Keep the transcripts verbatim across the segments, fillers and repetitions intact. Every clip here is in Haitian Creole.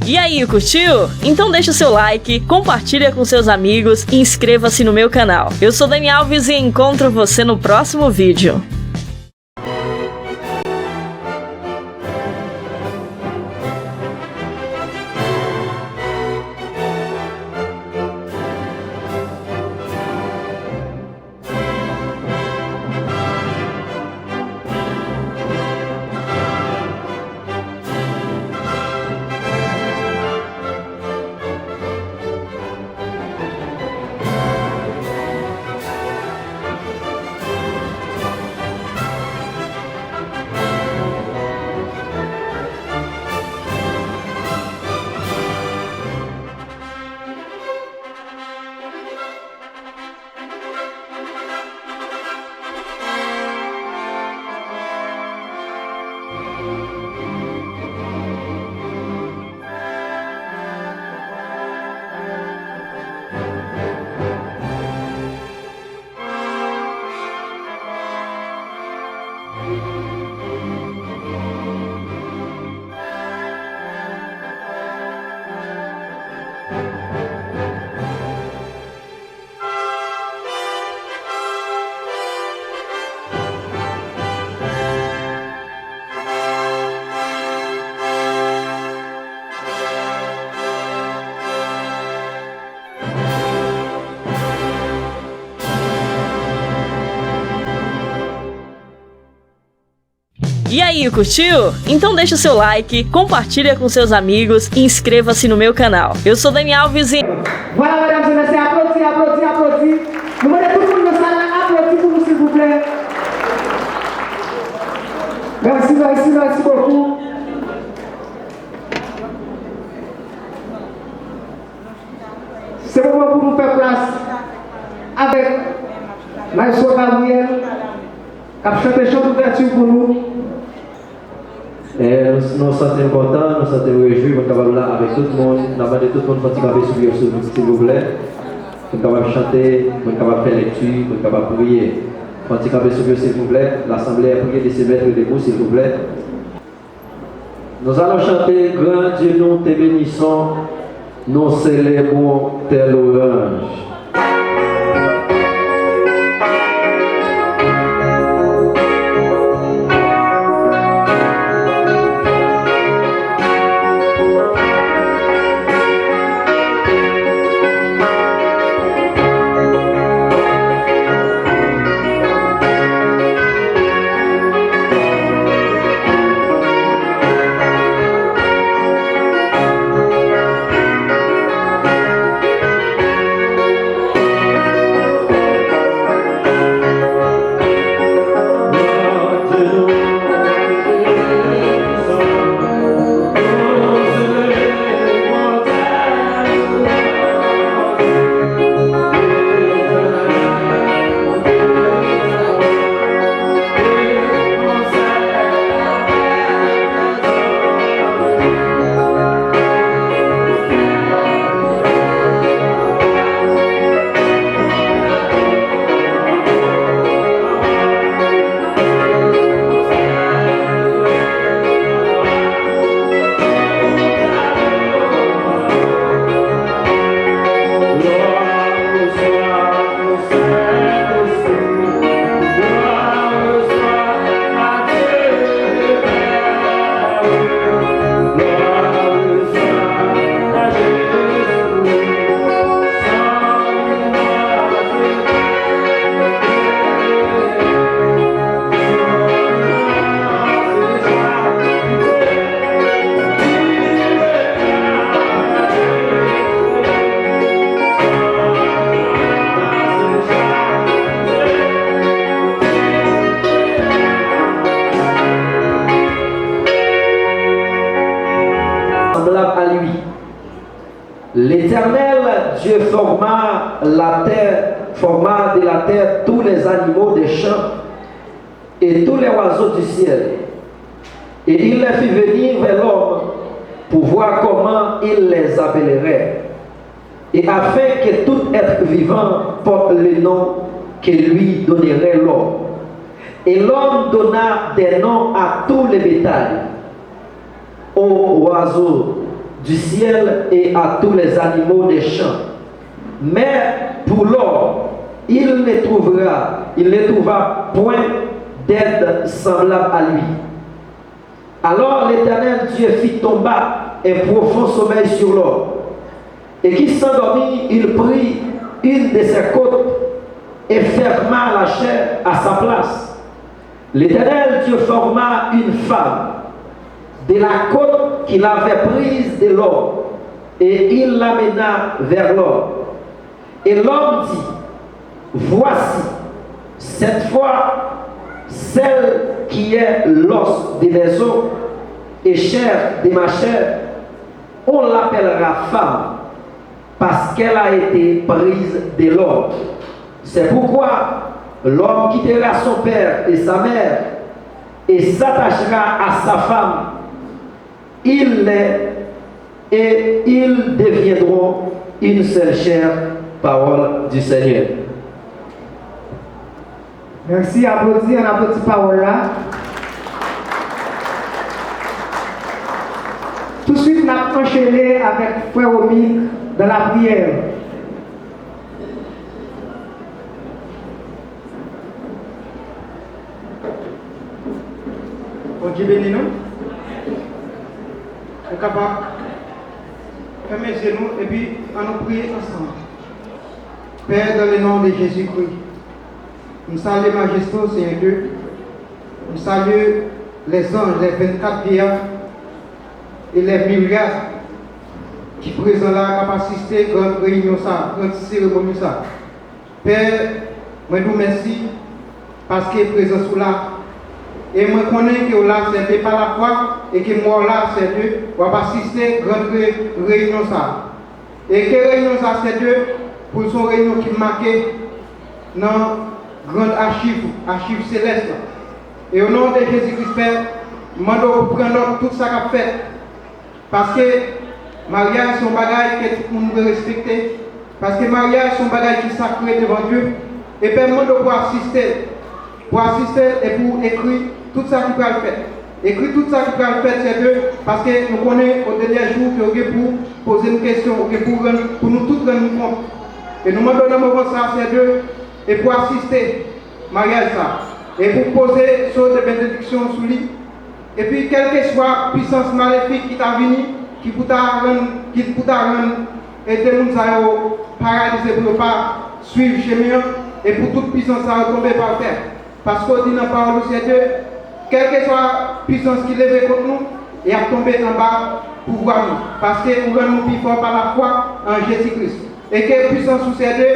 E aí, curtiu? Então deixa o seu like, compartilha com seus amigos e inscreva-se no meu canal. Eu sou Dani Alves e encontro você no próximo vídeo. E aí, curtiu? Então deixa o seu like, compartilha com seus amigos e inscreva-se no meu canal. Eu sou Dani Alves e Voilà, medam e mesye, aplodi, aplodi, aplodi. Nou mande tout moun nan sal la aplodi pou nou, silvouplè. Mèsi, mèsi, mèsi bokou. Se moman pou nou fè plas avèk Maestro Gabriel, k ap chante chant ouvèti pou nou. E, nou, nou santi n kontan, nou santi n rejwi pou n kapab la avèk tout moun. N ap mande tout moun fè yon ti kanpe sou pye yo, silvouplè. Pou n kapab chante, pou n kapab fè lekti, pou n kapab priye. Fè yon ti kanpe sou pye yo, silvouplè. Lasanble, priye de se mèt debou, silvouplè. Nous allons chanter Grand Dieu nous te bénissons, nous célébrons tes louanges. Semblable à lui. L'Éternel Dieu forma la terre, forma de la terre tous les animaux des champs et tous les oiseaux du ciel. Et il les fit venir vers l'homme pour voir comment il les appellerait, et afin que tout être vivant porte le nom que lui donnerait l'homme. Et l'homme donna des noms à tout le bétail, aux oiseaux du ciel et à tous les animaux des champs. Mais pour l'homme, il ne trouvera, il ne trouva point d'aide semblable à lui. Alors l'Éternel Dieu fit tomber un profond sommeil sur l'homme, et qui s'endormit, il prit une de ses côtes et ferma la chair à sa place. L'Éternel Dieu forma une femme de la côte qu'il avait prise de l'homme, et il l'amena vers l'homme. Et l'homme dit, voici, cette fois, celle qui est l'os de mes os et chair de ma chair, on l'appellera femme, parce qu'elle a été prise de l'homme. C'est pourquoi l'homme quittera son père et sa mère et s'attachera à sa femme. Il les et ils deviendront une seule chair. Parole du Seigneur. Mèsi, aplodi, ann aplodi pawòl la. Touswit, n ap anchene avèk frè Romig dans la prière. Bondye beni nou. Nou kapab fèmen zye nou epi ann nou priye ansanm. Père, dans le nom de Jésus-Christ, m salye majeste w, Senyè Dye. M salye lèzanj, lè vennkat vyeyè a e lè milyè ki prezan la, k ap asiste gran reyinyon sa, gran seremoni sa. Pè, mwen di w mèsi paske prezans ou la. E mwen konnen ke w la, Sète, pa lafwa, e ke mwen w la, Sète, w ap asiste gran re-, reyinyon sa. E ke reyinyon sa, Sète, pou l se yon reyinyon ki make nan gran achiv, achiv selès la. E o non de Jezi Kris, Pè, m mande w pou pran nòt tout sa k ap fèt. Paske maryaj se yon bagay ke tout moun dwe respekte. Paske maryaj se yon bagay ki sakre devan Dye. E Pè, m mande w pou asiste, pou asiste e pou ekri tout sa ki pral fèt. Ekri tout sa ki pral fèt, Sète, paske nou konnen o dènye jou ke w gen pou poze n kesyon, ou gen pou rann, pou nou tout rann nou kont. E nou mande w nan moman sa, Sète, e pou asiste maryaj sa, e pou poze so de benediksyon sou li. Epi, kèlkeswa pisans malefik ki ta vini, ki pou ta rann, ki pou ta rann, e de moun sa yo paralize pou yo pa swiv chemen an, e pou tout pisans sa yo tonbe pa tè. Paske w di nan pawòl ou, Sète, kèlkeswa pisans ki leve kont nou, y ap tonbe anba pouvwa nou, paske ou rann nou pi fò pa lafwa an Jezi Kris. E ke pisans ou, Sète,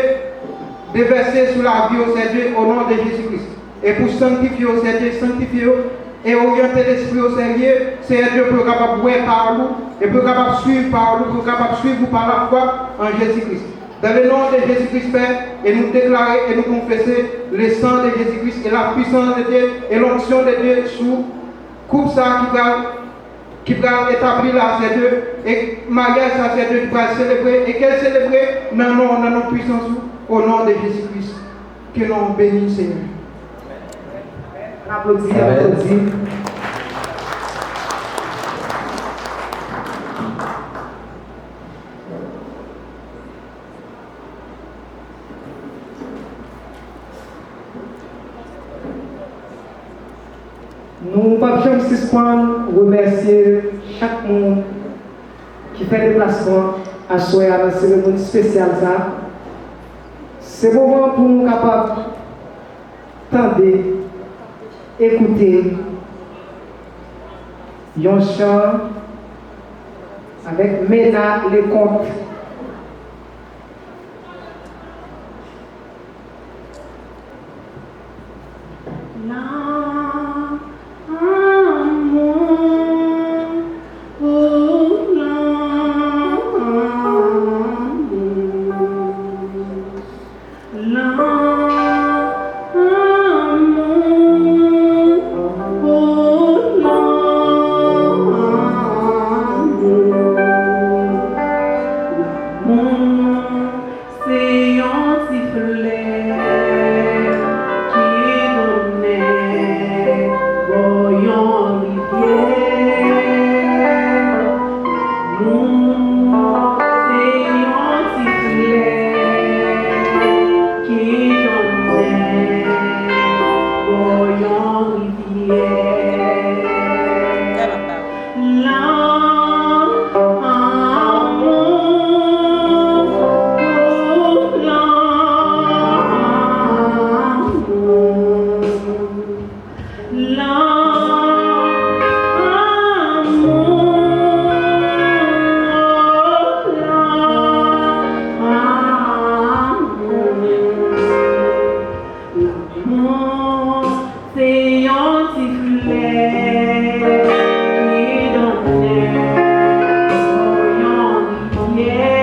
devèse sou lavi yo, Sète, o non de Jezi Kris. E pou sanktifye yo, Sète, sanktifye yo, e oryante lespri yo, Sète, Sète, pou yo kapab wè pawòl ou, e pou yo kapab swiv pawòl ou, pou yo kapab swiv ou pa lafwa an Jezi Kris. Dans le nom de Jésus-Christ, Pè, e nou deklare e nou konfese le sang de Jésus-Christ et la puissance de Dieu et l'onction de Dieu sou koup sa ki pral ki pral etabli la, Sète, e maryaj sa, Sète, ki pral selebre, e ke l selebre nan non, nan non pwisans ou, o non de Jezi Kris. Ke non w beni, Senyè. Aplodi, aplodi. Nou p ap janm sispann remèsye chak moun ki fè deplasman aswè a nan seremoni espesyal sa. Se moman pou nou kapab tande, ekoute yon chan avèk Mena Leconte. L'amour, oh, l'amour. L'amour, oh, l'amour. L'amour, se yon ti flè ki donnen Se yon ti flè ki donnen bò yon rivyè.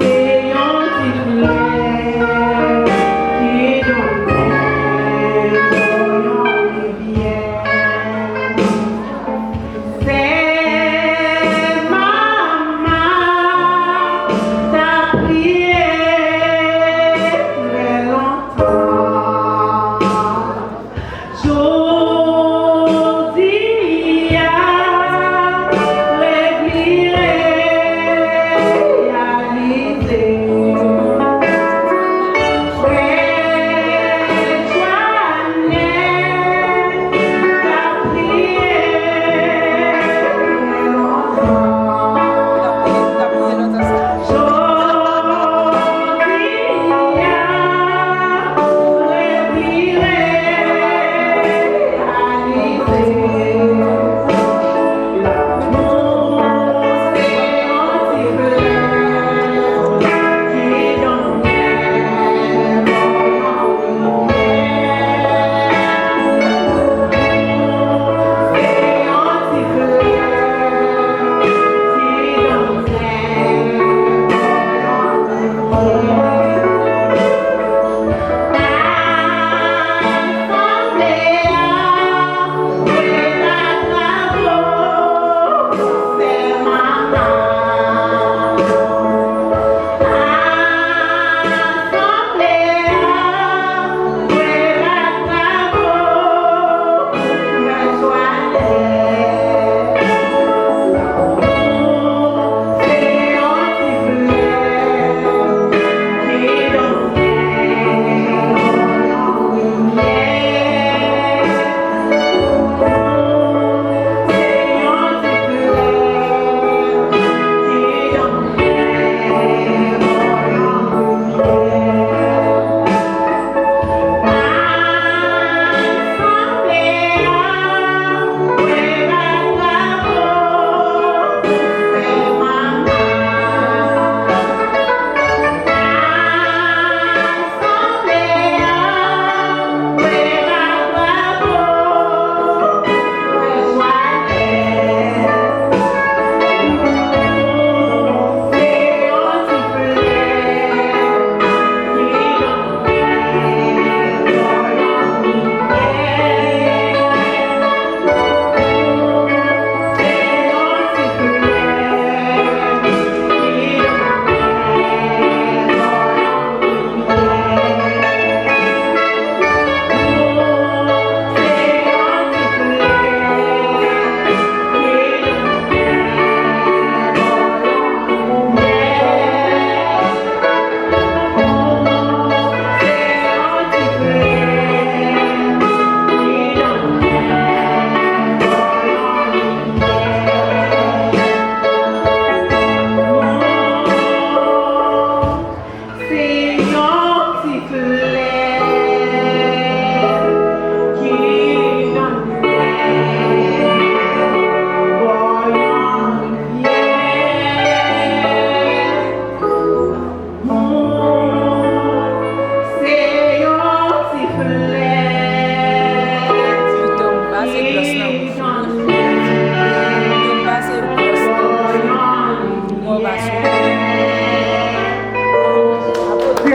Se yon ti flè ki donnen bò yon rivyè. Sèl manman t ap priye trè lontan. Jodi a, rèv li reyalize. Frè Jwanèt Se yon ti flè ki donnen bò yon rivyè. Se yon ti flè ki donnen bò yon rivyè.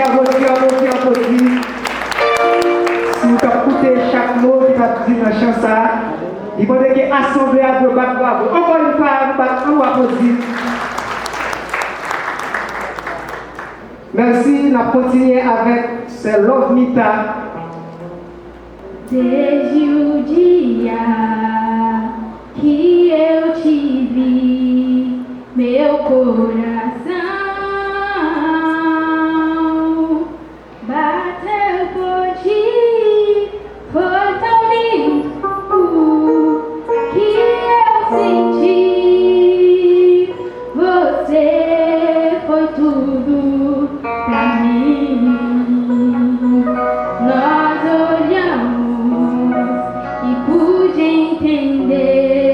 Aplodi, aplodi, aplodi, aplodi. Si w t ap koute chak mo ki t ap di nan chan sa a, li mande ke asanble a dwe bat bravo. Ankò yon fwa, nou bat, ann nou aplodi. Mèsi, n ap kontinye avèk sè Love Mita. Desde o dia que eu te vi, meu coração bateu por ti, foi tão lindo que eu senti. Você foi tudo pra mim. Nós olhamos e pude entender.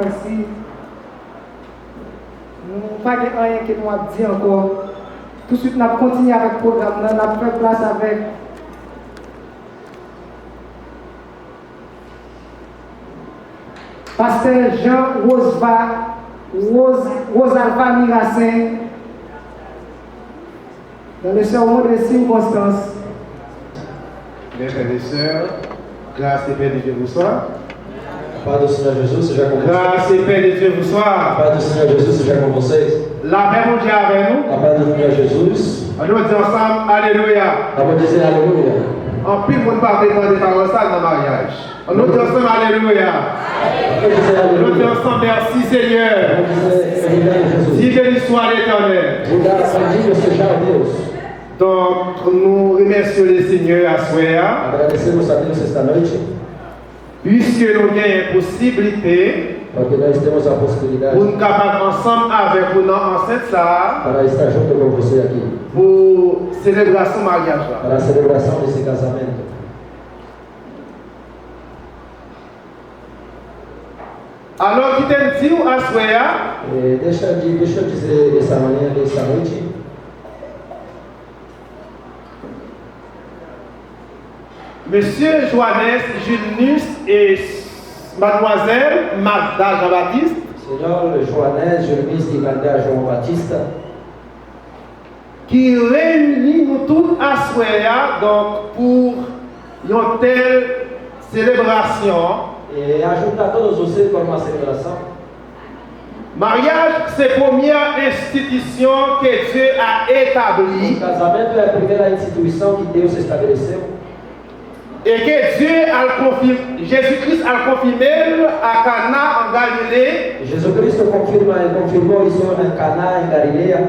Mèsi. Nou pa gen anyen ke nou ap di ankò. Tousuit, n ap kontinye avèk pwogram nan. N ap fè plas avèk Pastè Jean Rosva, Rose, Rosalva Mirasen, dans le sermon de circonstance. Mes frères et sœurs, grâce et paix de Dieu vous soit. La paz do Senyè Jezi seja com você. Grâce et paix de Dieu vous soit. La paz do Senyè Jezi seja com vocês. Lapè Bondye avè nou. La paz do Senyè Jezi. Ann nou di ansanm, Alelouya. N ap di alelouya. Anpil moun pa vle tande pawòl sa nan maryaj. Ann nou di ansanm, Alelouya. N ap di alelouya. Ann nou di ansanm, Mèsi Senyè. N ap di Senyè Jezi. Di beni swa Letènèl. Bendito seja Deus. Donk, nou remèsye Lesenyè aswè a. Agradecemos a Deus esta noite. Piske nou genyen posiblite Porque nós temos a possibilidade pou n kapab ansanm avèk ou nan ansent sa a, para estar junto com você aqui, pou selebrasyon maryaj la. Para a celebração desse casamento. Alò, kite m di w aswè a, Eh, deixa de, deixa eu dizer essa manhã, essa noite. Mesye Joannes Julnius e Madmwazèl Magda Jean Baptiste, Senhor Joanés Julnius e Magda João Batista, ki reyini nou tout aswè a, donk, pou yon tèl selebrasyon. E ajunta todos vocês para uma celebração. Maryaj se premye enstitisyon ke Dye a etabli. O casamento é a primeira instituição que Deus estabeleceu. E ke Dye al konfim-, Jezi Kris al konfime l a Kana an Galile. Jesus Cristo confirma, ele confirmou isso em Caná, em Galileia.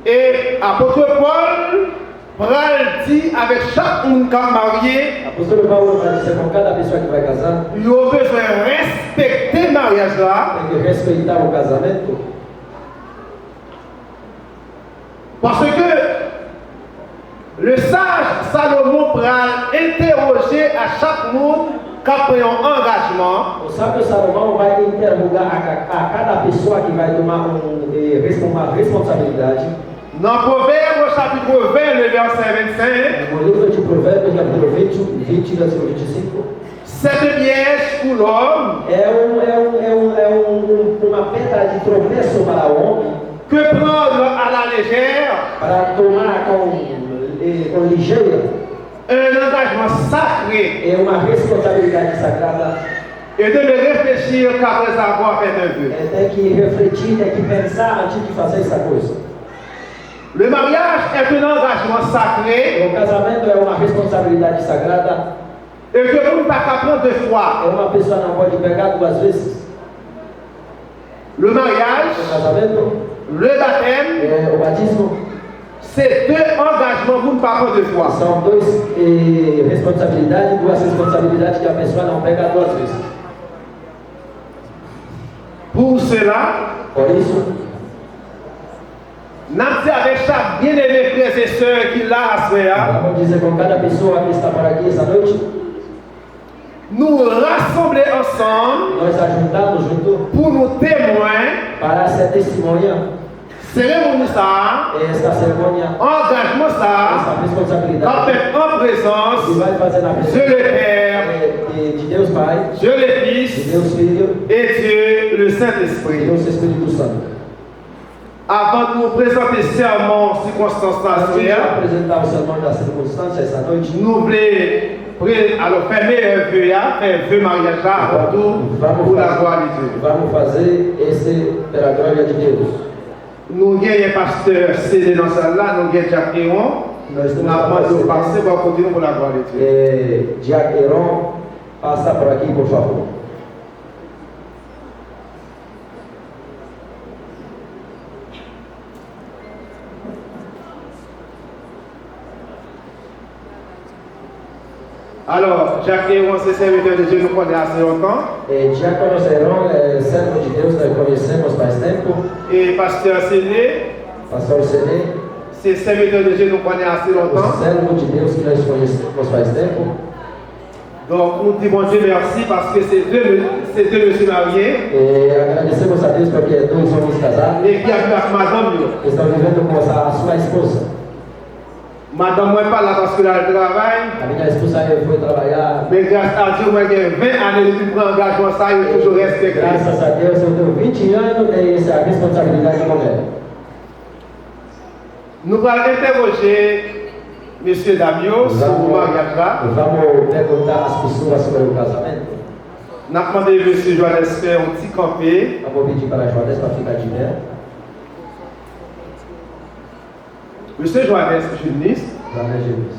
E apot Pòl pral di avèk chak moun k ap marye, Apóstolo Paulo vai dizer com cada pessoa que vai casar, yo bezwen respekte maryaj la, tem que respeitar o casamento. Paske le saj Salomon pral entèwoje a chak moun k ap pran yon angajman. O sábio Salomão vai interrogar a, a, a cada pessoa que vai tomar um, eh, respo-, uma responsabilidade. Nan Pwovèb, chapit ven, le vèsè vennsenk, No livro de Provérbios, capítulo vinte, vinte, versículo vinte e cinco. Cette piège pour l'homme, é um, é um, é um, é um, um, uma pedra de tropeço para o homem, que prendre à la légère, para tomar com, eh, com ligeira, un engagement sacré, é uma responsabilidade sagrada, et de ne réfléchir qu'après avoir fait un vœu. É tem que refletir, tem que pensar antes de fazer essa coisa. Le mariage est un engagement sacré. O casamento é uma responsabilidade sagrada. E ke moun pa ka pran de fwa. E uma pessoa não pode pecar duas vezes. Le mariage, O casamento, le baptême, é o batismo, se de angajman moun pa pran de fwa. São dois, eh, responsabilidades, duas responsabilidades que a pessoa não peca duas vezes. Pour cela, Por isso, n ap di avèk chak byeneme frè e sè ki la aswè a, vamos dizer com cada pessoa que está por aqui essa noite, nou rasanble ansanm nós ajuntamos junto pou nou temwen para ser testemunha. Seremoni sa a, Essa cerimônia, angajman sa a, essa responsabilidade, k ap fèt an prezans que vai fazer na de presença le Père, de, de Deus Pai, Dieu le Fils de Deus Filho et Dieu le Saint-Esprit. Deus Espírito Santo. Avan nou prezante sèmon sikonstans la, Antes de apresentar o sermão da circunstância essa noite, nou vle pre-, alò, fè meyè ve a, fè ve maryaj la avan tou, vamos pou la fazer, glwa de Dye. Vamos fazer esse pela glória de Deus. Nou genyen pastè Sene nan sal la, nou gen dyak Eron. Nós temos N ap mande w pase bò kote nou pou la glwa de Dye. Eh, Diácono Aaron, passa por aqui, por favor. Alò, Dyak Eron se sèvitè de Dye nou konnen ase lontan. Eh, Diácono Aaron, eh, servo de Deus, nós conhecemos faz tempo. E pastè Sene, Pastor Sene, se sèvitè de Dye nou konnen ase lontan. O servo de Deus que nós conhecemos faz tempo. Donk, nou di Bondye mèsi paske se de, Ces deux messieurs mariés. E agradecemos a Deus porque dois homens casados. E ki ap viv ak madanm yo. Estão vivendo com a sua esposa. Madanm mwen pa la paske l al travay. A minha esposa foi trabalhar. Men gras a Dye, mwen gen ven ane depi m pran angajman sa yo, toujou respekte. Graças a Deus, eu tenho vinte anos de essa responsabilidade com ela. Nou pral entèwoje mesye dam yo sou maryaj la. Vamos perguntar às pessoas sobre o casamento. N ap mande mesye Joanes fè yon ti kanpe. Vamos pedir para Joanes para ficar de pé. Mesye Joanes Junis, Joanes Junis.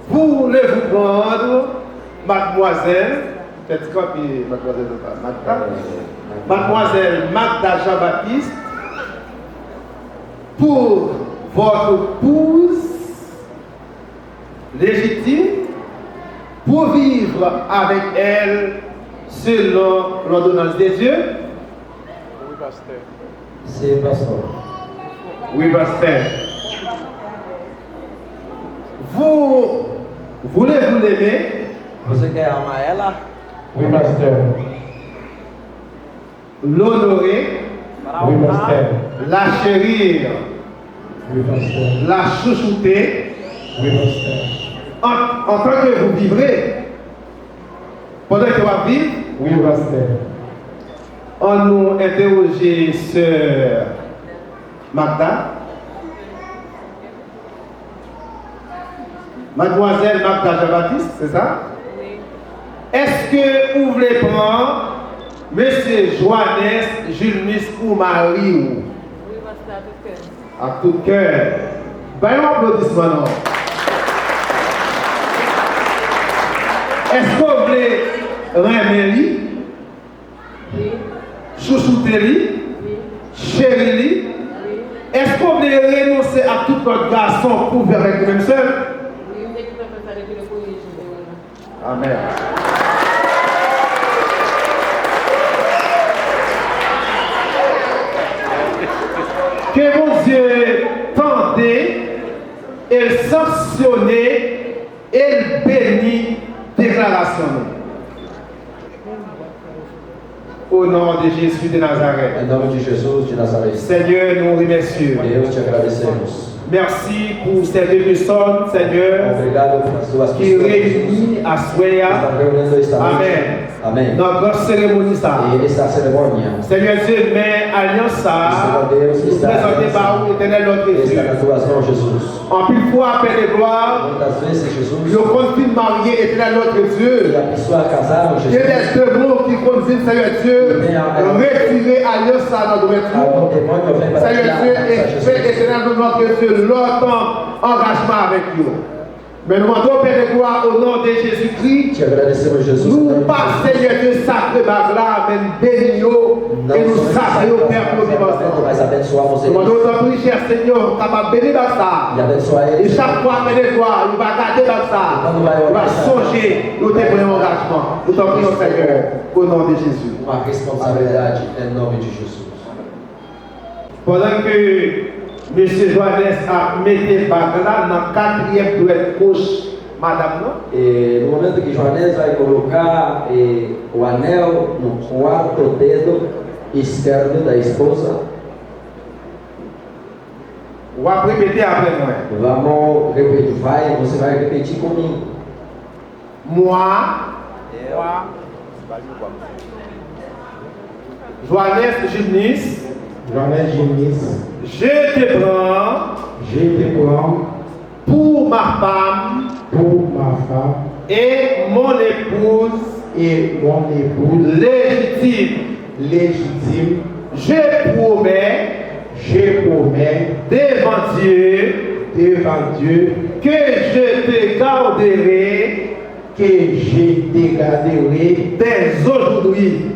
Voulez-vous prendre mademoiselle, fè ti kanpe, mademoiselle Magda, mademoiselle Magda Jean-Baptiste, pour votre épouse légitime, pour vivre avec elle selon l'ordonnance de Dieu? Oui, pasteur. Se pastè. Oui, pasteur. Vous, voulez-vous l'aimer? Você quer amar ela? Oui, pasteur. L'honorer. Oui, pasteur. La chérir. Oui, pasteur. La chouchouter. Oui, pasteur. En, en tant que vous vivrez, pandan ke w ap viv, oui, pasteur. Ann nou entèwoje sè Magda. Madmwazèl Magda Jean Baptiste, se sa? Wi. Èske ou vle pran mesye Joanes Julmis pou mari w? Wi, pastè, a tout kè. Ak tout kè. Bay yon aplodisman non. Èske w vle renmen li? Wi. Chouchoute li? Wi. Cheri li? Wi. Èske w vle renonse ak tout lòt gason pou viv avèk li menm sèl? Wi, m te gentan fè sa depi le premye jou de renmen. Amèn. Ke Bondye tande e l sanksyone e l beni deklarasyon nou. Au nom de Jésus de Nazareth. Em nome de Jesus de Nazaré. Seigneur, nous remercions. Deus, te agradecemos. Merci pour ces deux personnes, Seigneur, Obrigado pelas duas pessoas que estão reunidas esta noite. Amèn. Amém. Nan gran seremoni sa. E essa cerimônia. Seigneur Dieu, men alyans sa, Senhor Deus, nou prezante ba ou, Etènèl nòtre Dye. Está nas tuas mãos, Jesus. Anpil fwa, Pè de glwa, Muitas vezes, Jesus, yo konn fin marye, Etènèl nòtre Dye. E a pessoa casaram, Jesus. Gen de demon ki konn vin, Seigneur Dieu, retire alyans sa nan dwèt nou. Seigneur Dieu, e fè Etènèl nòtre Dye lòt angajman avèk yo. Men nou mande w, Pè de glwa, o non de Jezikri, nou pa, Seigneur Dieu, sakre bag la, men beni yo, e nou sakre yo, Pè, pou yo viv ansanm. Nou mande w, tanpri, chè Senyè, kapab beni bag sa. E chak fwa, Pè de glwa, yo va gade bag sa, yo va sonje, yo te pran yon angajman. Nou tanpri w, Senyè, o non de Jezi. Uma responsabilidade em nome de Jesus. Pandan ke mesye Joanes ap mete bag la nan katriyèm dwèt goch madanm nan, E no momento que Joanes vai colocar eh, o anel no quarto dedo esquerdo da esposa, w ap repete apre mwen. Vamos repetir, vai, você vai repetir comigo. Mwa, Joanes Julmis, Joanes Julmis, je te prends, je te prends pour ma femme pour ma femme et mon épouse et mon épouse légitime. Légitime. Je promets, je promets devant Dieu, devant Dieu, que je te garderai, que je te garderai dès aujourd'hui,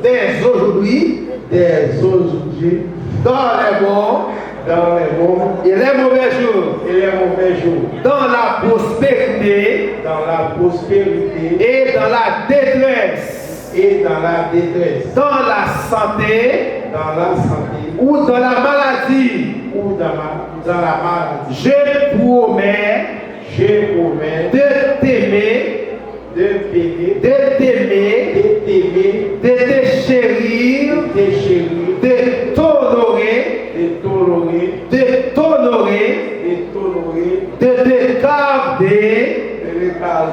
dès aujourd'hui, dès aujourd'hui, dans les bons, dans les bons, et les mauvais jours, et les mauvais jours, dans la prospérité, dans la prospérité, et dans la détresse, et dans la détresse, dans la santé, dans la santé, ou dans la maladie, ou dans ma- dans la maladie. Je promets, je promets, de t'aimer, de t'aimer, de t'aimer, de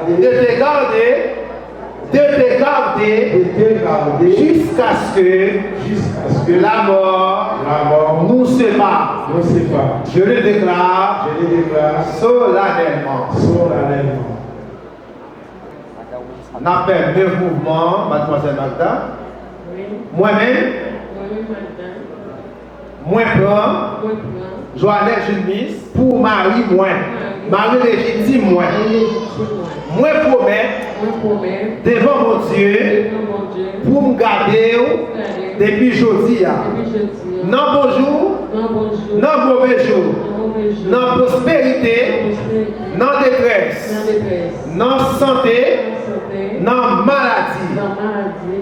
de te garder, de te garder, de te garder, jusqu'à ce que, jusqu'à ce que la mort, la mort, nous sépare. Je le déclare, je le déclare, solennellement, solennellement. N ap fè menm mouvman, madmwazèl Magda. Wi. Mwen menm, mwen menm, Magda, mwen pran, mwen pran, Joannette Julmis pou mari mwen, mari lejitim mwen. Mari lejitim mwen. Mwen pwomèt, mwen pwomèt, devan Bondye, devan Bondye, pou m gade w, pou m gade w, depi jodi a, depi jodi a, nan bon jou, nan bon jou, nan move jou, nan move jou, nan pwosperite, nan pwosperite, nan detrès, nan detrès, nan sante, nan sante, nan maladi. Nan maladi.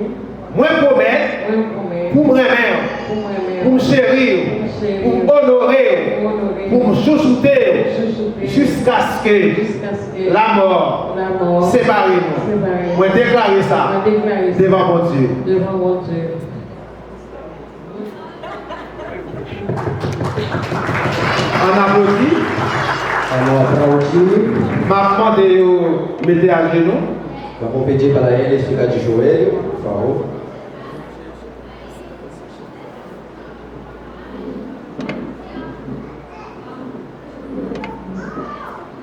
Mwen pwomèt, mwen pwomèt, pou m renmen w, pou m renmen w, pou m cheri w, pou m cheri w, pou m onore w, pou m onore w, pou m chouchoute w, chouchoute w, jiskaske, jiskaske, lamò, lamò, separe nou. Separe nou. Mwen deklare sa, mwen deklare sa, devan Bondye, devan Bondye. Ann aplodi. Ann aplodi. M ap mande yo mete ajenou. Vamos pedir para eles ficar de joelho, por favor.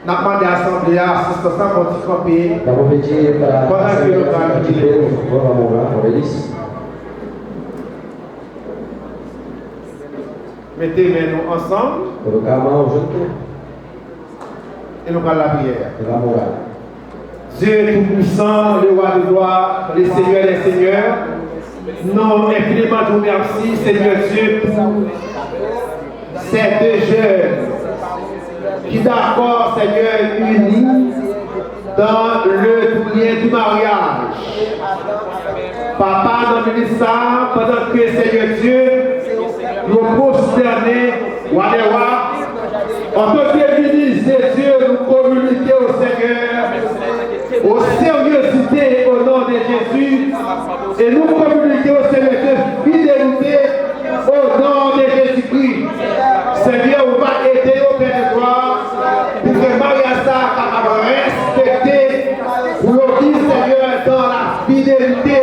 N ap mande asanble a asistans la pou ti kanpe. Vamos pedir para a pandan ke yo pral priye. Vamos orar por eles. Mete men nou ansanm. Colocar a mão junto. E nou pral lapriyè. E vamos orar. Dieu Tout-Puissant, le Roi de gloire, le Seigneur des seigneurs, nous infiniment te remercions, Seigneur Dieu, pour ces deux jeunes qui d'accord, Seigneur, unis dans le doux lien du mariage. Papa, nan minit sa, pandan ke, Seigneur Dieu, nou pwostène, Wa dè wa, antanke minis de Dye, nou kominike w, Senyè, o seryezite, o non de Jezi, e nou kominike w, Senyè, de fidelite, o non de Jezikri. Senyè, ou va ede yo, Pè de glwa, pou ke maryaj sa a kapab respekte, pou yo viv, Senyè, dans la fidélité,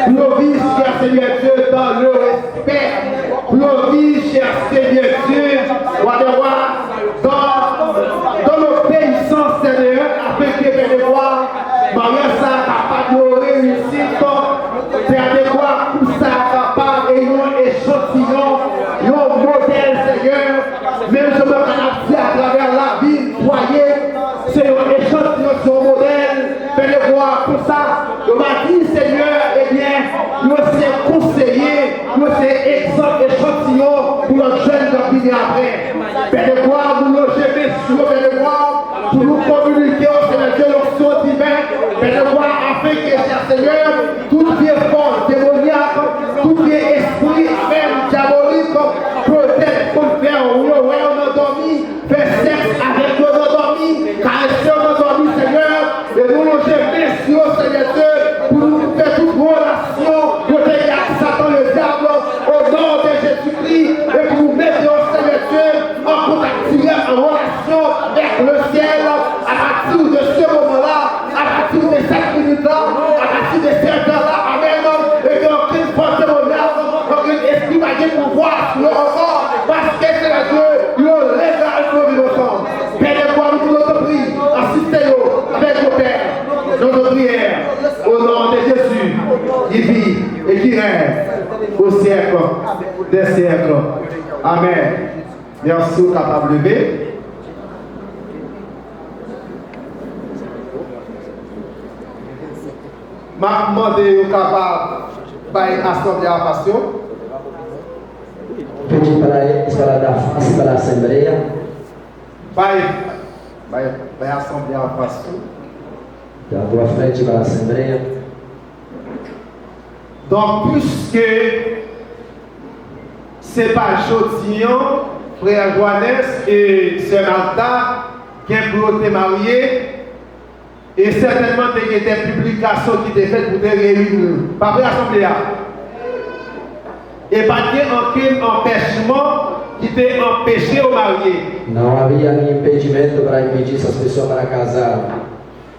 pou yo viv, Senyè Dye, dans le respect, pou yo viv, chè Senyè Dye, Wa dè wa, dans, dans l'obéissance, Senyè, afin que, Pè de glwa, maryaj sa a kapab yon reyisit, Pè de glwa, pou sa a kapab e yon echantiyon, yon modèl, Senyè, menm jan mwen kapab di atravè lavi m, fwaye, se yon echantiyon, se yon modèl, Pè de glwa, pou sa, yo va di, Senyè, ebyen, yo se konseye, yo se egzanp, echantiyon pou lòt jèn k ap vini apre. Pè de glwa, nou lonje men sou yo, Pè de glwa, pou nou kominike yo, Senyè Dye, yon onksyon diven, Pè de glwa, afin que, chè Senyè, tout vye fòs demonyak, tout vye espri, amèn, dyabolik, petèt, konn fè yo wè yo nan dòmi, fè sèks avèk yo nan dòmi, karese yo nan dòmi, Senyè, e nou lonje men sou yo, Senyè Dye, pou nou koupe tout relasyon yo te gen ak Satan Ledyab, o non de Jezikri, e pou nou mete yo, Senyè Dye, an kontak dirèk, an relasyon avèk lesyèl, apati de se moman la, apati de sèt minit la, apati de sèt è la, amèn, e ke okenn fòs demonyak, okenn espri pa gen pouvwa sou yo ankò, paske, Senyè Dye, yo legal pou yo viv ansanm. Pè de glwa, nou tanpri, asiste yo avèk yo, Pè, dans nos prières, au nom de Jésus, qui vit et qui règne au siècle des siècles. Amèn. Mèsi, ou kapab leve. M ap mande yo kapab bay asanble a fas yo. Pedir para, para dar face para a Assembleia. Bay, bay, bay asanble a fas yo. Dar a frente para a Assembleia. Donk, piske se pa jodi an, frè Johannes e sè Magda gen pou yo te marye, e sètènman te gen de piblikasyon ki te fèt pou te reyini yo. Pa vre, asanble a? E pa t gen ankenn anpèchman ki te anpeche yo marye. Não havia nenhum impedimento para impedir essas pessoas para casar.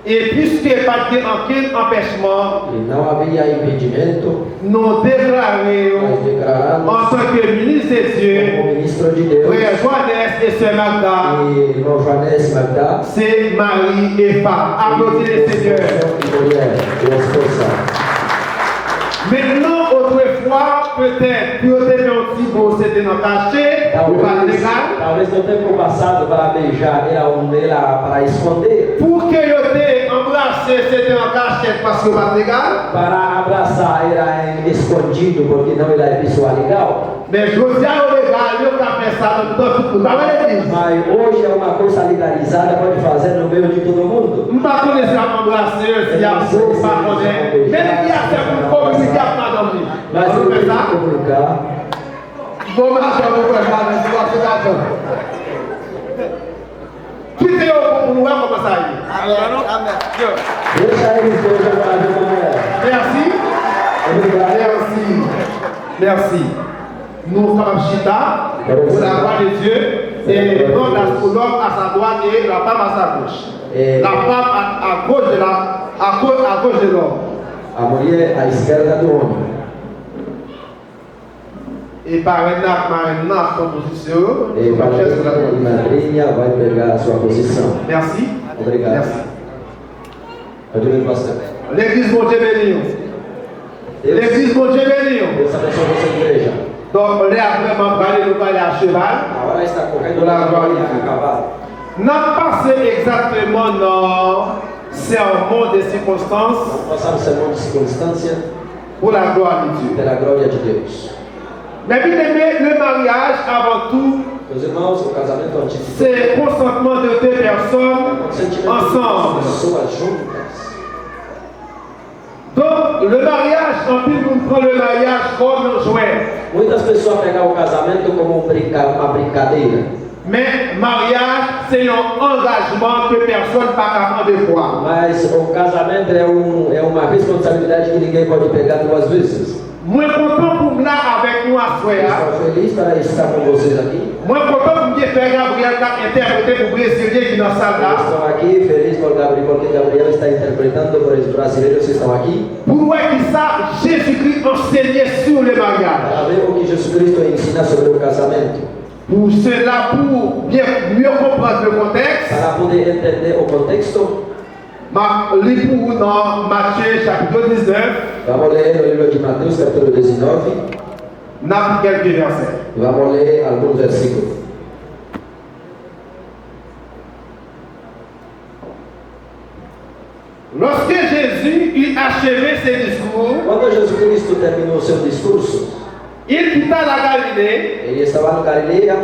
E piske pa t gen ankenn anpèchman, E não havia impedimento, nou deklare w nós declaramos antanke minis de Dye, como ministro de Deus, frè Johannes e sè Magda, e irmão Johannes Magda, se mari e fanm. Aplodi le Senyè. Esposo y mujer, y esposa. Mentnan, otrefwa, petèt, pou yo te fè yon ti bo, se te nan kache, yo pa t legal. Talvez no tempo passado, para beijar era um, era para esconder. Pou ke yo te anbrase, se te an kachèt, paske yo pa t legal. Para abraçar era em escondido, porque não era pessoa legal. Men jodi a, yo legal, yo ka fè sa anndan tout moun. Pa vre, legliz? Mas hoje é uma coisa legalizada, pode fazer no meio de todo mundo. M pa konnen si y ap anbrase, si y ap bo, m pa konnen. Men li di a se pou l kominike ak madanm li. Mas Ann eu fè tenho sa. que comunicar. Bon, madanm ou fè sa, men si w ap fè sa. Kite yo pou nou wè kòman sa ye. Deixa eles dois agora de manhã. Mèsi. Obrigado. Mèsi. Mèsi. Nou kapab chita. Pour la gloire de Dieu. Et prendre la, l'homme à sa droite et la femme à sa gauche. É, La femme à, à gauche de la, à, gau- à gauche de l'homme. A mulher à esquerda do homem. E parèn nan ak marenn nan ap pran pozisyon yo. E padrinho e madrinha vai pegar a sua posição. Mèsi. Obrigado. Mèsi. Continue, pastor. Legliz, Bondye beni w. Deus, Legliz, Bondye beni w. Deus abençoe você, igreja. Donk, lè a vrèman prale, nou prale a cheval. Agora está correndo Glória a a Deus. cavalo. N ap pase egzakteman nan sermon de sikonstans Vamos passar o sermão de circunstância pour la gloire de Dieu. pela glória de Deus. Men byeneme, le maryaj, avan tou, Meus irmãos, o casamento antes de se konsantman de de pèsòn consentimento de ansanm. duas pessoas juntas. Donk, le maryaj, anpil moun pran le maryaj kòm yon jwèt. Muitas pessoas pegam o casamento como um brinca, uma brincadeira. Men, maryaj, se yon angajman ke pèsòn pa ka pran de fwa. Mas o casamento é, um, é uma responsabilidade que ninguém pode pegar duas vezes. Mwen kontan pou m la avèk nou aswè a. Estou feliz para estar com vocês aqui. Mwen kontan pou m gen frè Gabriel k ap entèprete pou Brezilyen ki nan sal la. Estou aqui feliz por Gabriel, porque Gabriel está interpretando por os brasileiros que estão aqui. Pou nou wè ki sa Jezikri ansenye sou le maryaj. Para ver o que Jesus Cristo ensina sobre o casamento. Pou sila, pou byen, mye konprann le kontèks, Para poder entender o contexto, m ap li pou ou nan Matye chapit diznèf, vamos ler no livro de Mateus, capítulo dezenove. N ap li kèlke vèsè. Vamos ler alguns versículos. Lorsque Jésus eut achevé ses discours, Quando Jesus Cristo terminou seu discurso, il quitta la Galilée ele estava na Galileia,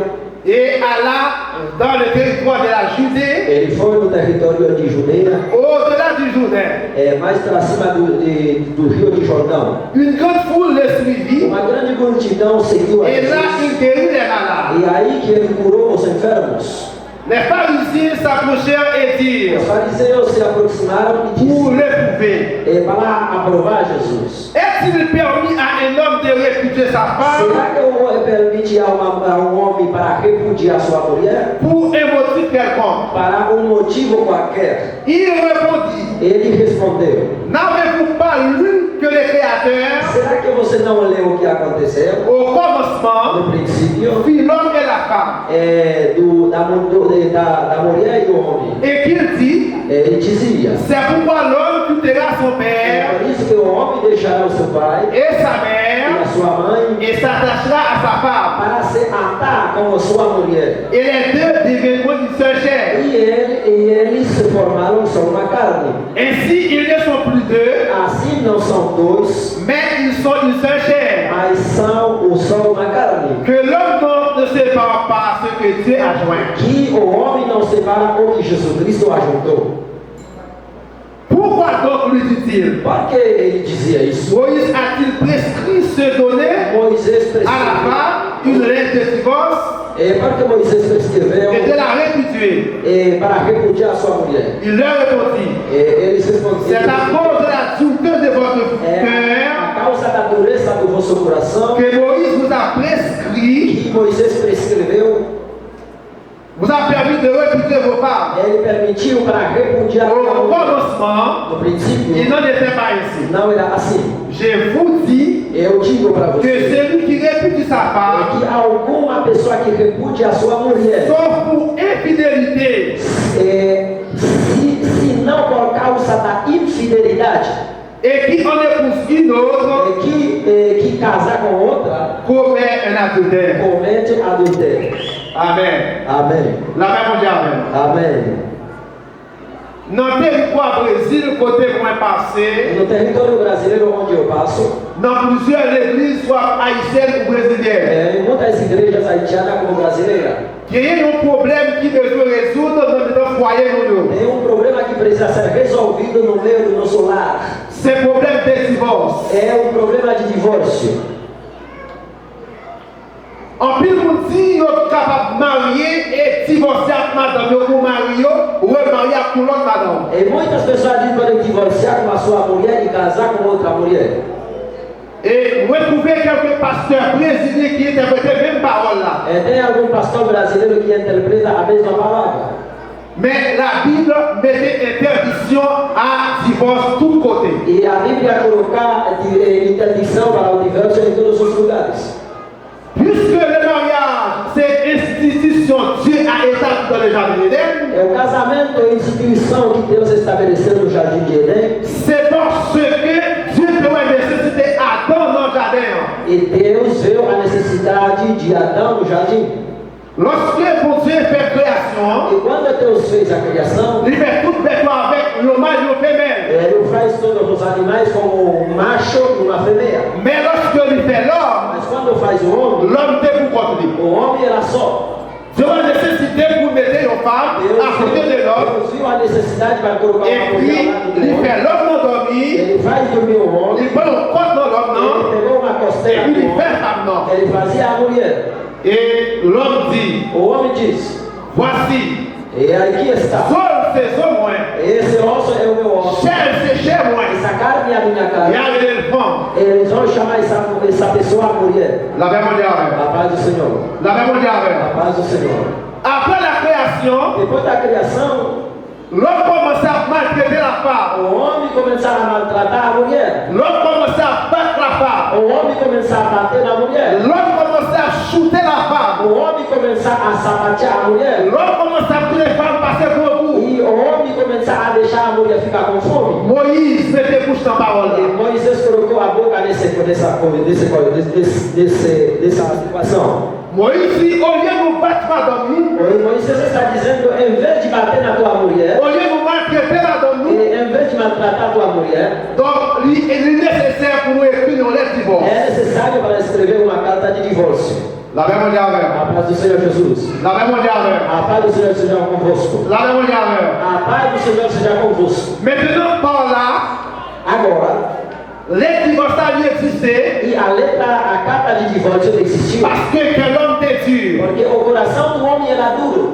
et alla dans le territoire de la Judée, ele foi no território de Judeia, au-delà du Jourdain. É, mais para cima do, de, do Rio de Jordão. Une grande foule le suivit, Uma grande multidão seguiu a et là Jesus. Il guérit les malades. E aí que ele curou os enfermos. Les pharisiens s'approchèrent et dirent, Os fariseus se aproximaram e pour disseram: l'éprouver, é, para aprovar Jesus. Est-il permis à un homme de répudier sa femme Será que é permite a, uma, a um homem para repudiar sua mulher? Pour un motif quelconque? Para um motivo qualquer. Il répondit, Ele respondeu: N'avez-vous pas lu que le Créateur, Será que você não leu o que aconteceu au commencement, no princípio? fit l'homme et la femme, É, do, da, mu- do, da, da mulher e do homem. Et qu'il dit, Ele dizia: C'est pourquoi l'homme quittera son É père por isso que o homem deixará o seu pai et sa e mère a sua mãe et s'attachera à sa femme. Para se atar com a sua mulher. Et les deux deviendront une seule chair. E ele, e eles se formaram só uma carne. Ainsi, ils ne sont plus deux, Assim não são dois, mais ils sont une seule chair. Mas são o só uma carne. Que l'homme donc ne sépare pas ce que Dieu a joint. Que o homem não separa o que Jesus Cristo ajuntou. Pourquoi donc lui dit-il, Por que ele dizia isso? Moïse a-t-il prescrit se donner Moisés à la prescreveu. femme une lettre de divorce É, por que Moisés prescreveu et de la répudier? É, para repudiar sua mulher? Il leur répondit, É, eles responderam: C'est à cause de la dureté de votre É cœur a causa da dureza do vosso coração que Moïse vous a prescrit que Moisés prescreveu A permis de répudier vos femmes. Ele permitiu para repudiar au a mulher. Commencement, No princípio, il n'en était pas ainsi. Não era assim. Je vous dis Eu digo para que você celui qui répudie sa femme, que alguma pessoa que repudia a sua mulher, sauf pour infidélité, é, se, se não por causa da infidelidade, et qui en épouse une autre, é que, é que casar com outra, commet un adultère. Comete adultério. Amen. Amém. Lamen Bondye avè nou. Amém. Nan teritwa Brezil kote mwen pase, No território brasileiro onde eu passo, nan plizyè legliz swa ayisyèn ou brezilyèn, é, em muitas igrejas haitianas como brasileira, genyen yon pwoblèm ki bezwen rezoud nan mitan fwaye nou yo. Tem um problema que precisa ser resolvido no meio do nosso lar. Se pwoblèm de divòs. É um problema de divórcio. Anpil moun di yo kapab marye e divòse ak madanm yo ou mari yo, remarye ak yon lòt madanm. E muitas pessoas dizem podem divorciar com a sua mulher e casar com outra mulher. E mwen twouve kèlke pastè brezilyen ki entèprete menm pawòl la. É, tem algum pastor brasileiro que interpreta a mesma palavra. Men Labib mete entèdiksyon a divòs tout kote. E a Bíblia coloca é, interdição para o divórcio em todos os lugares. Puisque le mariage, c'est institution Dieu a établi dans le jardin d'Éden, É o casamento, a instituição que Deus estabeleceu no jardim de Edén. C'est parce que Dieu te wè nesesite Adan nan jaden an. E Deus viu a necessidade de Adão no jardim. Lòske Bondye fè kreyasyon an, E quando Deus fez a criação, li fè tout bèt yo avèk yon mal yon femèl. Ele faz todos os animais como um macho e uma fêmea. Men lòske li fè lòm, Mas quando faz o homem, lòm te pou kont li. O homem era só. Dye wè nesesite pou mete yon fanm akote de lòm, Deus viu a necessidade para colocar uma mulher ao lado epi do li fè homem. Lòm nan dòmi, Ele faz dormir o homem. Li pran yon kòd nan lòm Ele nan, pegou uma costela epi li do fè homem. Fanm nan. Ele fazia a mulher. E lòm di, O homem diz: Vwasi, E aqui está. Zo l se zo mwen, Esse osso é o meu osso. Chè l se chè mwen. Essa carne é a minha carne. Y a rele l fanm. Eles vão chamar essa, essa pessoa a mulher. Lapè Bondye avè w. A paz do Senhor. Lapè Bondye avè w. A paz do Senhor. Apre la kreyasyon, Depois da criação, lòm kòmanse ap maltrete lafanm. O homem começava a maltratar a mulher. Lòm kòmanse ap bat lafanm. O homem começava a bater na mulher. Lòm kòmanse ap choute lafanm. O homem começava a sapatear a mulher. Lòm kòmanse ap kite fanm pase grangou. E o homem começava a deixar a mulher ficar com fome. Moyiz mete bouch nan pawòl la. E Moisés colocou a boca nesse, nessa, nesse, nesse, nesse, nessa situação. Moyiz di, olye nou bat madanm nou, E Moisés está dizendo, em vez de bater na tua mulher, olye nou maltrete madanm nou, e em vez de maltratar a tua mulher, donk li, li nesesè pou nou ekri yon lèt divòs. É necessário para escrever uma carta de divórcio. Lapè Bondye avè w. A paz do Senhor Jesus. Lapè Bondye avè w. A paz do Senhor seja convosco. Lapè Bondye avè w. A paz do Senhor seja convosco. Mentnan, pa w la, Agora, lèt divòs la li egziste, e a letra, a carta de divórcio existiu. Paske kè lòm te di. Porque o coração do homem era duro.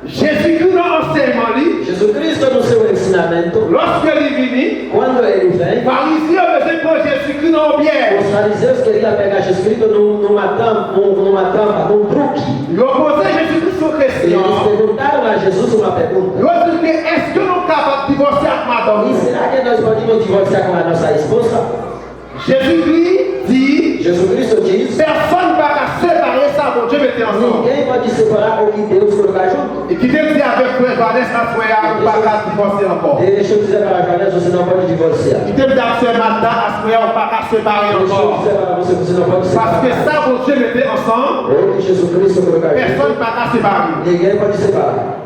Jezikri nan ansèyman li, Jesus Cristo no seu ensinamento, lòske li vini, quando ele vem, Farizyen yo bezwen pran Jezikri nan yon pyèj. Os fariseus queriam pegar Jesus Cristo num, numa, tam, num, numa trampa, num truque. Yo poze Jezikri yon kesyon. Eles perguntaram a Jesus uma pergunta. Yo di ke èske nou kapab divòse ak madanm E nou? Será que nós podemos divorciar com a nossa esposa? Jezikri di, Jesus Cristo diz: Pèsonn pa ka separe sa Bondye mete ansanm. Ninguém pode separar o que Deus colocar junto. E kite m di avèk frè Jones aswè a, ou pa ka divòse ankò. Deixa eu dizer para Jones, você não pode divorciar. Kite m di ak sè Mata aswè a, ou pa ka separe Deixa eu ankò. Dizer para você, você não pode Paske separar. Sa Bondye mete ansanm, O que Jesus Cristo colocar junto, pèsonn pa ka separe. Ninguém pode separar.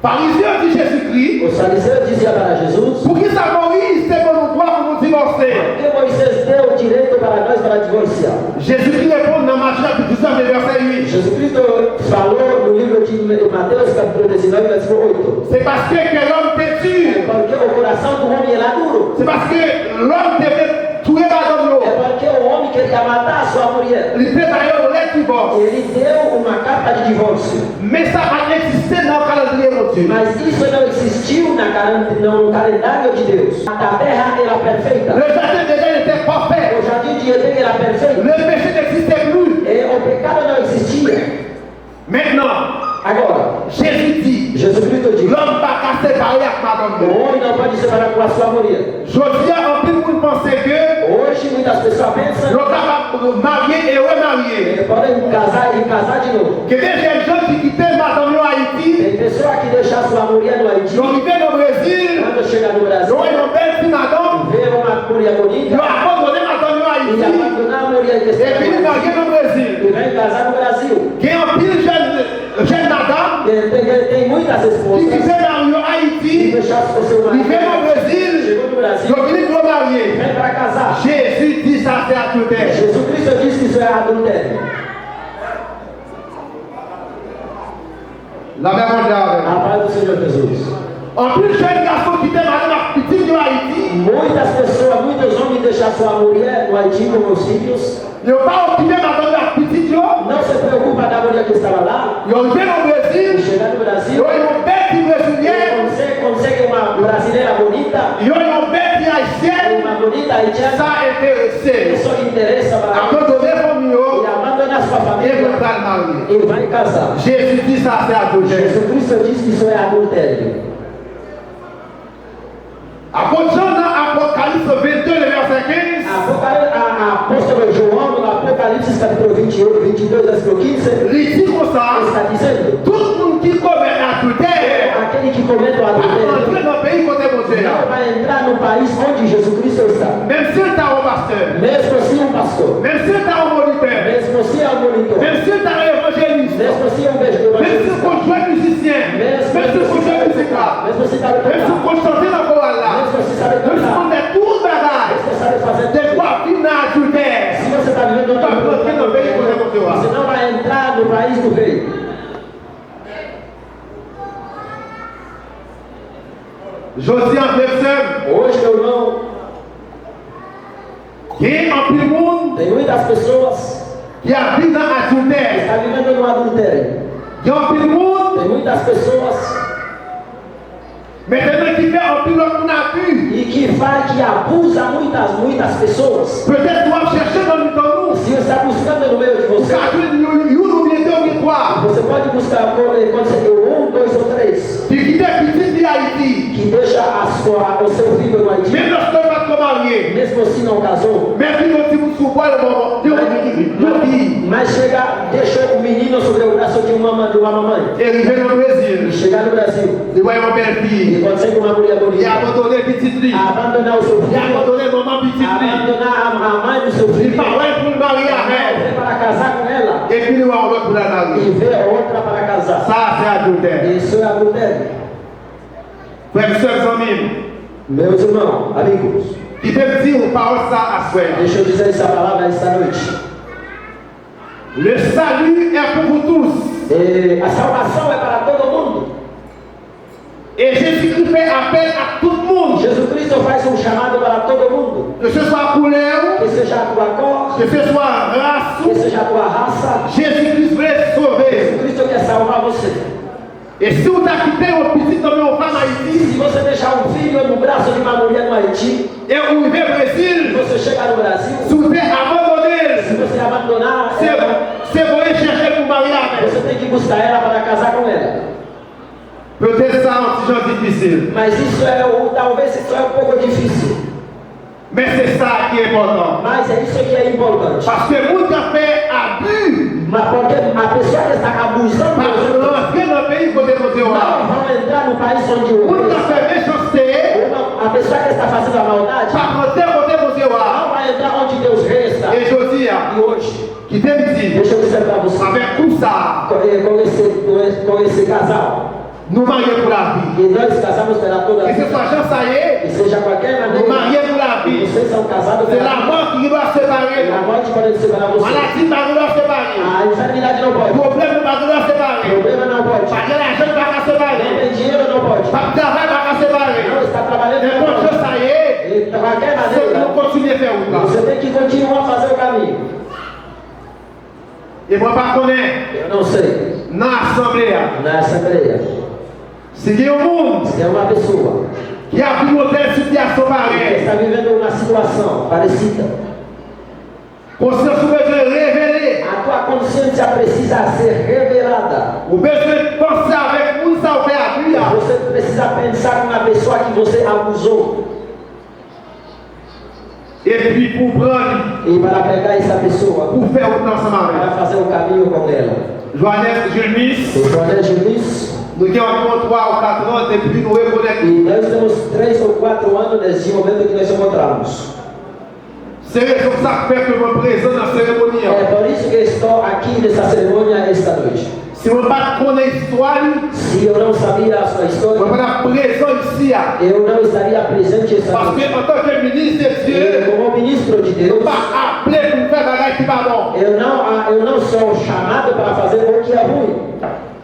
Farizyen yo di Jezikri, Os fariseus diziam para Jesus: Poukisa Moyiz te ban nou dwa pou nou divòse? Por que Moisés deu o direito para nós para divorciar? Jezikri reponn nan Matye chapit diznèf, vèsè uit. Jesus Cristo falou no livro de Mateus, capítulo dezenove, versículo oito. Se paske kè lòm te di. Porque o coração do homem era duro. Se paske lòm te vle touye madanm yo. É porque o homem queria matar a sua mulher. Li te ba yo lèt divòs. Ele deu uma carta de divórcio. Men sa pa t egziste nan kalandriye Bondye. Mas isso não existiu na, calen- no calendário de Deus. A terra era perfeita. Le jardin d'Éden était parfait. O jardim de Edén era perfeito. Le péché n'existait plus. E o pecado Jezi di, Jezukristu disse: Lòm pa ka separe ak madanm li. O homem não pode separar com a sua mulher. Jodi a, anpil moun panse ke Hoje, muitas pessoas pensam yo kapab marye e remarye. Que podem casar e casar de novo. Gen de jèn jan ki kite madanm yo Ayiti. Tem pessoa que deixa sua mulher no Haiti. Yo rive nan Brezil. Quando chega no Brasil, yo wè yon bèl ti madanm. Vê uma mulher bonita. Yo abandone madanm yo Ayiti. E abandona a mulher que está no Brasil. Epi li marye nan Brezil. E vai casar no Brasil. Gen anpil jèn, jèn madanm Tem, tem, tem muitas ki esposas kite mari yo Ayiti, que deixa o seu marido, rive nan Brezil, chegou no Brasil, yo vin pou yo marye. Vem para casar. Jezi di sa se adiltè. Jezukristu disse que isso é adultério. Lapè Bondye avè w. A paz do Senhor Jesus. Anpil jèn gason kite madanm ak pitit yo Ayiti. Muitas pessoas, muitos homens deixam sua mulher no Haiti com os filhos. Yo pa okipe madanm yo ak pitit yo. Não se preocupa da mulher que estava lá. Yo rive nan Brezil. Chega no Brasil, yo wè yon bèl ti brezilyèn. Consegue, consegue uma brasileira bonita. Yo wè yon bèl ti ayisyèn. Uma bonita haitiana. Sa enterese yo. Isso interessa para abandone fanmi yo. E abandona sua família. E yo pral marye. E vai casar. Jezi di sa se adiltè. Jezukristu disse que isso é adultério. Apot Jan nan Apokalips vennde, le vèsè kenz, Apocalipse, a, a, apóstolo João, no Apocalipse, capítulo vinte e um, vinte e dois, versículo quinze, li di konsa, está dizendo: Tout moun ki komèt adiltè Aquele que comete o pa adultério antre nan peyi kote Bondye a. Não vai entrar no país onde Jesus Cristo está. Menm si l ta yon pastè, Mesmo se um pastor, menm si l ta yon monitè, mesmo se é um monitor, menm si l ta yon evanjelis, mesmo se é um menm si l evangelista, konn jwe mizisyen, mesmo menm si l konn jwe mizik la, mesmo se sabe tocar, menm si l konn chante nan koral la, mesmo se sabe cantar, menm si l konn fè tout bagay, mesmo se sabe fazer tudo, depi w ap viv nan adiltè, se você está vivendo, w p ap rantre nan peyi kote Bondye a. Você não vai entrar no país do rei. Jodi a, frè m, sè m, Hoje, meu irmão, gen anpil moun tem muitas pessoas ki ap viv nan adiltè. Está vivendo no adultério. Gen anpil moun Tem muitas pessoas mentenan ki fè anpil lòt moun abi. E que faz, que abusa muitas, muitas pessoas. Petèt w ap chèche nan mitan nou. Se você está buscando no meio de você, ou ka jwenn youn, youn oubyen de oubyen twa. Você pode buscar, eh, pode ser um, dois ou três. Ki kite pitit li Ayiti. Que deixa a sua, o seu filho no Haiti. Menm lòske l pa t ko marye. Mesmo se não casou. Men vin yon timoun sou bò l, yon, yon, yon fi. Mas chega, deixou o menino sobre o braço de uma, de uma mamãe. E rive nan Brezil. E chega no Brasil. Li wè yon bèl fi. E consegue uma mulher bonita. Li abandone pitit li. Abandona o seu filho. Li abandone manman pitit li. Abandona a, a mãe do seu filho. Li pa wè l pou l marye avè l. Não vê para casar com ela. Epi li wè yon lòt pou l al marye. E vê outra para casar. Sa se adiltè. Isso é adultério. Frè m, sè m, zanmi m. Meus irmãos, amigos, Kite m di w pawòl sa aswè a. Deixa eu dizer essa palavra esta noite. Le salut est pour vous tous. E a salvação é para todo mundo. E Jezikri fè apèl ak tout moun. Jesus Cristo faz um chamado para todo mundo. Ke se swa koulè w, Que seja a tua cor, ke se swa ras ou, que seja a tua raça, Jezikri vle sove. Jesus Cristo quer salvar você. E si w ta kite yon pitit nan men yon fanm Ayiti, Se você deixar um filho no braço de uma mulher no Haiti, e ou rive Brezil, você chega no Brasil, si w te abandone l, se você abandonar, se, se voye chèche l pou marye avè l. Você tem que buscar ela para casar com ela. Petèt sa yon ti jan difisil. Mas isso é, ou talvez isso é um pouco difícil. Men se sa ki enpòtan. Mas é isso que é importante. Paske moun k ap fè abi, Mas porque a pessoa que está abusando pa rantre nan peyi kote Bondye a. Não vão entrar no país onde o rei está. Moun k ap fè mechanste, Uma, a pessoa que está fazendo a maldade pa rantre kote Bondye a. Não vai entrar onde Deus rei está. E jodi a, E hoje, kite m di, deixa eu dizer para você, avèk koup sa a, com, eh, com esse, com esse, com esse casal, nou marye pou lavi. E nós casamos para toda a vida. Keseswa jan sa ye, Que seja qualquer maneira, nou marye pou lavi. Vocês são casados para a vida. Se lamò ki gen dwa separe nou. A morte pode separar você. Maladi pa gen dwa separe nou. A enfermidade não pode. Pwoblèm nou pa gen dwa separe nou. Problema não pode. Pa gen lajan pa ka separe nou. Não tem dinheiro, não pode. P ap travay pa ka separe nou. Não está trabalhando, não pode. Nenpòt jan sa ye, E qualquer maneira, se pou nou kontinye fè wout la. Você tem que continuar a fazer o caminho. E mwen pa konnen, Eu não sei. Nan asanble a, Na Assembleia, si gen yon moun se tem uma pessoa ki ap viv yon tèl sitiyasyon que parèy, está vivendo uma situação parecida, konsyans ou bezwen revele. A tua consciência precisa ser revelada. Ou bezwen panse avèk Pou pran li. E para pegar essa pessoa. Pou fè wout ansanm avè l. Para fazer o caminho com ela. Joanes Gilmis. O Joanes Gilmis. Nou gen anviwon twa ou kat an depi nou rekonèt. E nós temos três ou quatro anos desde o momento que nós encontramos. Se rezon sa k fè ke mwen prezan nan seremoni an. É por isso que estou aqui nessa cerimônia esta noite. Si mwen pa t konnen istwa li, Se eu não sabia a sua história, mwen pa t ap prezan isi a. Eu não estaria presente esta noite. Paske antanke minis de Dye, E como ministro de Deus, mwen pa aple pou m fè bagay ki pa bon. Eu não, ah, eu não sou chamado para fazer o que é ruim.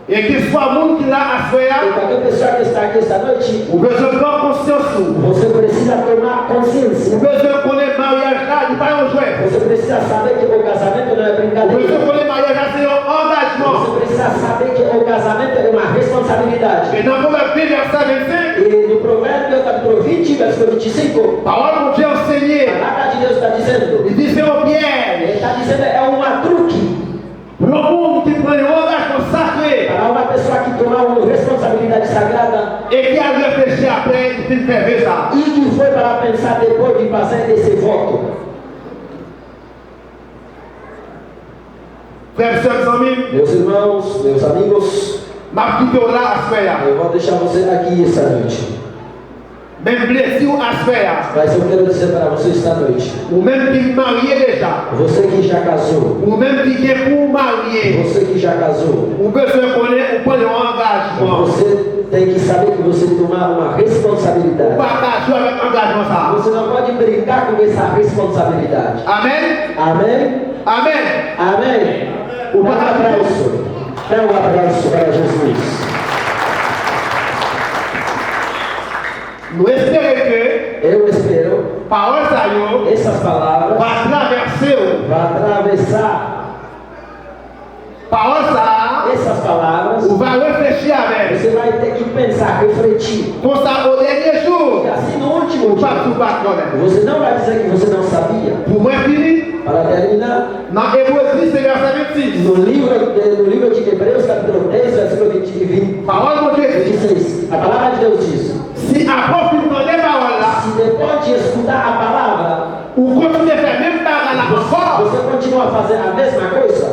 E keswa moun ki la aswè a, E qualquer pessoa que está aqui esta noite, ou bezwen pran konsyans ou. Você precisa tomar consciência. Ou bezwen konnen maryaj la, li pa yon jwèt. Você precisa saber que o casamento não é brincadeira. Ou bezwen konnen maryaj la se yon angajman. Você precisa saber que o casamento é uma responsabilidade. E nan Pwovèb ven vèsè vennsenk, E no Provérbio, capítulo vinte, versículo vinte e cinco, pawòl Bondye ansenye, a palavra de Deus está dizendo, li di se yon pyèj. Ele está dizendo, é uma truque. Pou yon moun ki pran yon angajman sakre Para uma pessoa que toma uma responsabilidade sagrada e ki al reflechi apre li fin fè ve sa. E que foi para pensar depois de fazer esse voto. Frè m, sè m, zanmi m, Meus irmãos, meus amigos, m ap kite w la aswè a. Eu vou deixar você aqui esta noite. Men m vle di w aswè a. Mas eu quero dizer para você esta noite. Ou menm ki marye deja. Você que já casou. Ou menm ki gen pou w marye. Você que já casou. Ou bezwen konnen ou pran yon angajman. Você tem que saber que você tomar uma responsabilidade. Ou pa ka jwe avèk angajman sa a. Você não pode brincar com essa responsabilidade. Amèn. Amém? Amèn. Amém. Ou pa Dá um ka aplauso. Dá um aplauso para Jesus. Nou espere ke Eu espero pawòl sa yo essas palavras va travèse w. Vão atravessar Pawòl sa a, Essas palavras, ou va reflechi avè l. Você vai ter que pensar, refletir. Konsa, o dènye jou, E assim, no último dia, ou p ap di w pa t konnen. Você não vai dizer que você não sabia. Pou mwen fini, Para terminar, nan Ebre dis, vèsè vennsis, no livro, eh, no livro de Hebreus, capítulo dez, versículo vinte e vinte, pawòl Bondye di, vinte e seis, a palavra de Deus diz: si apre w fin tande pawòl la, Se depois de escutar a palavra, ou kontinye fè menm bagay la ankò, você continua a fazer a mesma coisa,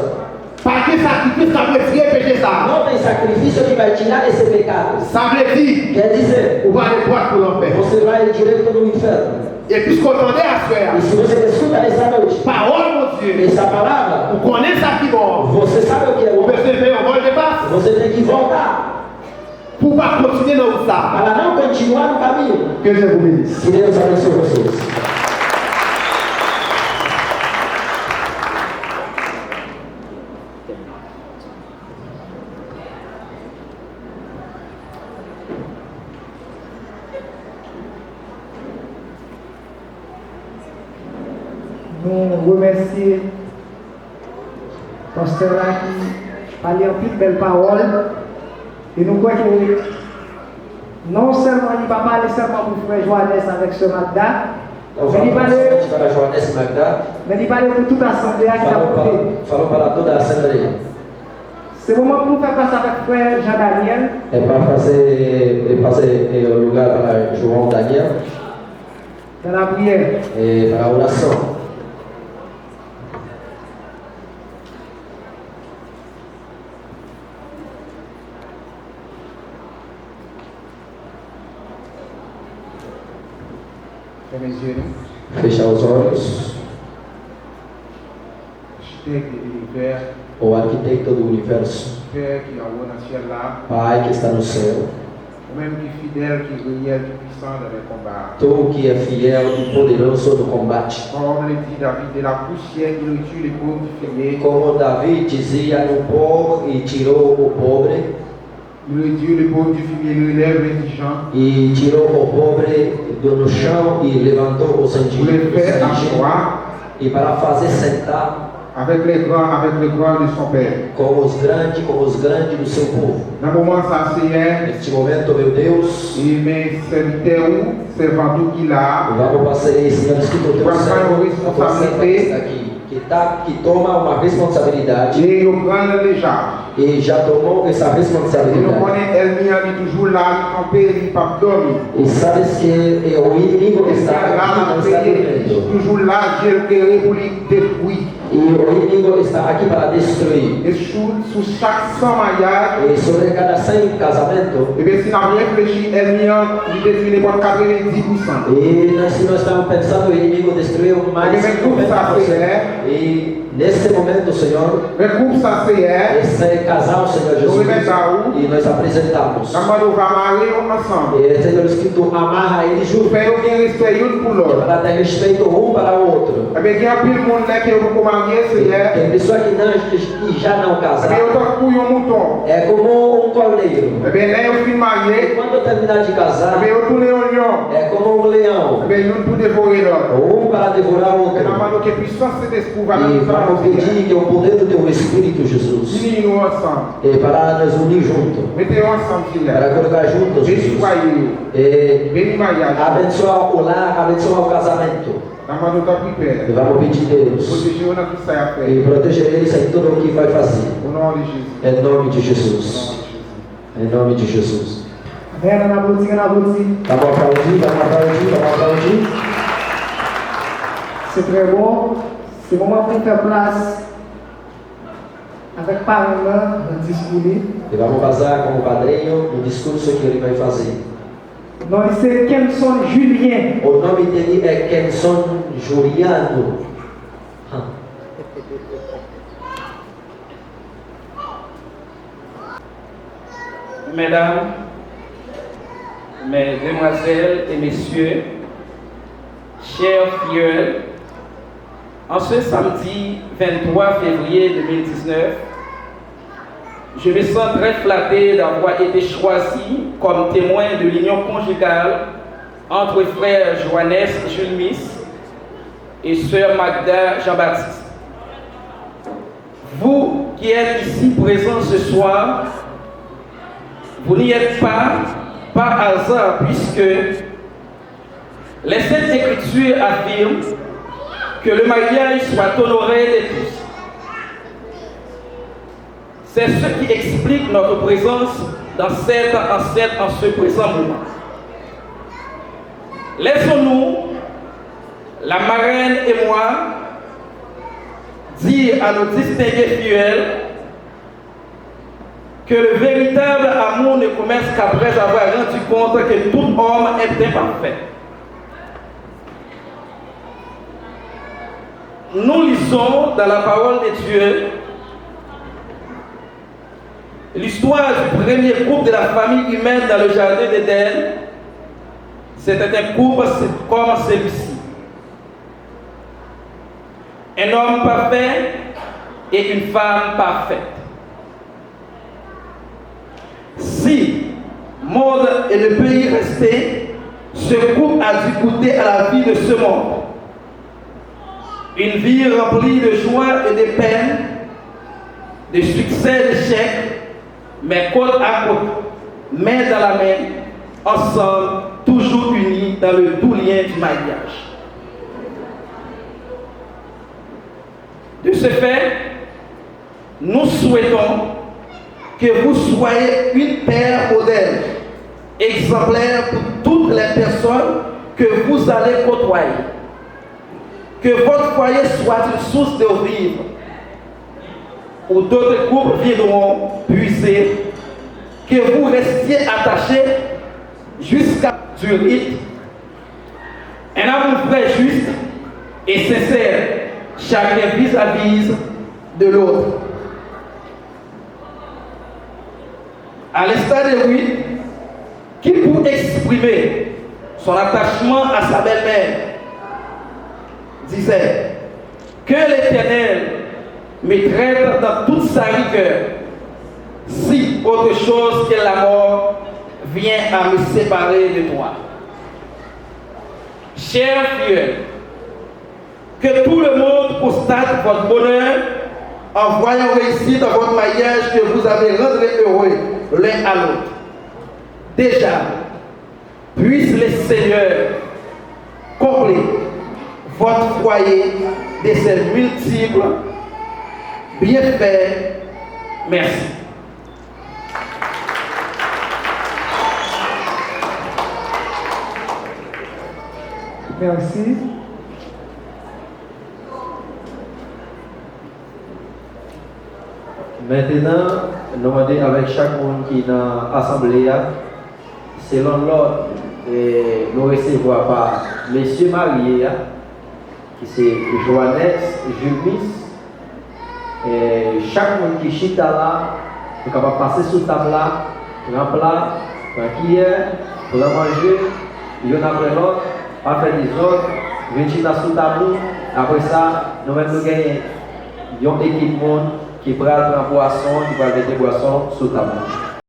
pa gen sakrifis k ap retire peche sa a. Não tem sacrifício que vai tirar esse pecado. Sa vle di, Quer dizer, ou prale dwat pou lanfè. Você vai direto no inferno. E piske w tande aswè a, E se você escuta essa noite pawòl Bondye, essa palavra, ou konnen sa ki bon, você sabe o que é ou bom. Bezwen fè yon vòldepas. Você tem que voltar. Pou w pa kontinye nan wout sa a. Para não continuar no caminho. Ke Dye beni w. Que Deus abençoe vocês. Nou remèsye pastè la ki pale anpil bèl pawòl. E nou kwè ke non sèlman li pa pale sèlman pou frè Johannes avèk sè Magda, Não men li falou pale, somente para Johannes e Magda, men li pale pou tout asanble a ki t ap falou koute. Para, falou para toda a Assembleia. Se moman pou nou fè fas avèk frè Jean Daniel. É para fazer, é fazer, é, o lugar para João Daniel. Dans la prière. É para a oração. Fèmen zye nou. Fechar os olhos. Architecte de l'univers. O arquiteto do universo. Pè ki anwo nan syèl la. Pai que está no céu. Ou menm ki fidèl, ki reyèl, ki pwisan nan men konba a. Tu que é fiel e poderoso no combate. Comme le dit David, de la poussière il retire le pauvre du fumier. Como Davi dizia, no pó e tirou o pobre. Il retire le pauvre du fumier, il relève l'indigent. E tirou o pobre do no chão e levantou os indi-, Pour le faire asseoir. E para fazer sentar Avec les grands, avec les grands de son peuple. Com os grandes, com os grandes do seu povo. Nan moman sa, Senyè, Neste momento, meu Deus, e men sèvitè ou, sèvant ou ki la a, vamos passar esse ano escrito pral pran yon responsabilite, está aqui, que tá, que toma uma responsabilidade, e yo pran l deja. E já tomou essa responsabilidade. E nou konnen ènmi an, li toujou la, li kanpe, li p ap dòmi. E sabes que, eh, o inimigo está aqui, não está dormindo. Toujou la, vye l klere pou li detwi. Y el enemigo está aquí para destruir. E sou, sou chak san maryaj, Y sobre cada cien casamientos, ebyen, si n ap reflechi, ènmi an, li detwi nenpòt katrevenndis pousan. Y no, si no estamos pensando, el enemigo destruye más Ebyen, men gwoup sa, Seyè, Y en este momento, Señor, men gwoup sa, Seyè, ese casado, Señor nou remèt Jesús, ba ou. Y nos ha presentado. N ap mande w va mare yo ansanm. Y este Señor Espíritu, amarra a ellos Fè yo gen respè youn pou lòt. Para tener respeto uno para otro. Ebyen, gen anpil moun lè ke yo poko marye, Seyè. Tem pessoa que não, que já não Ebyen, casaram. Yo tankou yon mouton. É como um cordeiro. Ebyen, lè yo fin marye, E quando terminar de casar, ebyen, yo tounen yon lyon. É como um leão. Ebyen, youn pou devore lòt. Um para devorar o Ebyen, n ap outro. mande ke pwisans Sentespri w va E nan sa vamos yo, Seyè. Pedir que o poder do teu Espírito, Jesus, Ini nou ansanm. E para nos unir junto. Mete yo ansanm, Seyè. Para colocar juntos, Beni Jesus. fwaye yo. E Beni maryaj yo. Abençoa o lar, abençoa o casamento. N ap mande w tanpri, Pè. E vamos pedir Deus. Pwoteje yo nan tout sa y ap fè. E proteja eles em tudo o que vai fazer. O non de Jezi. Em nome de Jesus. Em nome de Jesus. Amen, ann aplodi, ann aplodi. Vamos aplaudir, vamos aplaudir, vamos aplaudir. Se trè bon. Se moman pou n fè plas avèk parenn nan nan diskou li. E vamos passar com o padrinho no discurso que ele vai fazer. Non li se Kenson Julien. O nome dele é Kenson Juliano. Mesdames, mesdemoiselles et messieurs, chers filleul, en ce samedi vingt-trois février deux mille dix-neuf, je me sens très flatté d'avoir été choisi comme témoin de l'union conjugale entre frère Johannes Julmis et sœur Magda Jean-Baptiste. Vous qui êtes ici présents ce soir, vous n'y êtes pas par hasard, puisque les Saintes Écritures affirment que le mariage soit honoré de tous. C'est ce qui explique notre présence dans cette enceinte en ce présent moment. Laissons-nous, la marraine et moi, dire à nos distingués filleul que le véritable amour ne commence qu'après avoir rendu compte que tout homme est imparfait. Nous lisons dans la parole de Dieu l'histoire du premier couple de la famille humaine dans le jardin d'Éden. C'était un couple comme celui-ci. Un homme parfait et une femme parfaite. Si monde ne peut y rester, ce couple a dû goûter à la vie de ce monde. Une vie remplie de joie et de peine, de succès, d'échecs, mais côte à côte, main dans la main, ensemble, toujours unis dans le doux lien du mariage. De ce fait, nous souhaitons que vous soyez une paire modèle, exemplaire pour toutes les personnes que vous allez côtoyer. Que votre foyer soit une source d'eau vive, où d'autres couples viendront puiser, que vous restiez attachés jusqu'à du rite, un amour vrai, juste et sincère, chacun vis-à-vis de l'autre. À l'instar de Ruth, qui, pour exprimer son attachement à sa belle-mère, disait, que l'Éternel me traite dans toute sa rigueur, si autre chose que la mort vient à me séparer de toi. Chers filleul, que tout le monde constate votre bonheur en voyant réussir dans votre mariage que vous avez rendu heureux l'un à l'autre. Déjà, puisse le Seigneur combler votre foyer de ses multiples bienfaits. Merci. Merci. Mentenan, nou mande avèk chak moun ki nan asanble a, selon lòd e nou resevwa pa mesye marye a, ki se Joannès Julmis, e chak moun ki chita la, nou kapab pase sou tab la, pran pla, pran kiyè, pran manje, youn apre lòt, pa fè dezòd, vin chita sou tab ou. Apre sa, nou menm nou genyen yon ekip moun ki pral pran bwason, ki pral mete bwason sou tab la.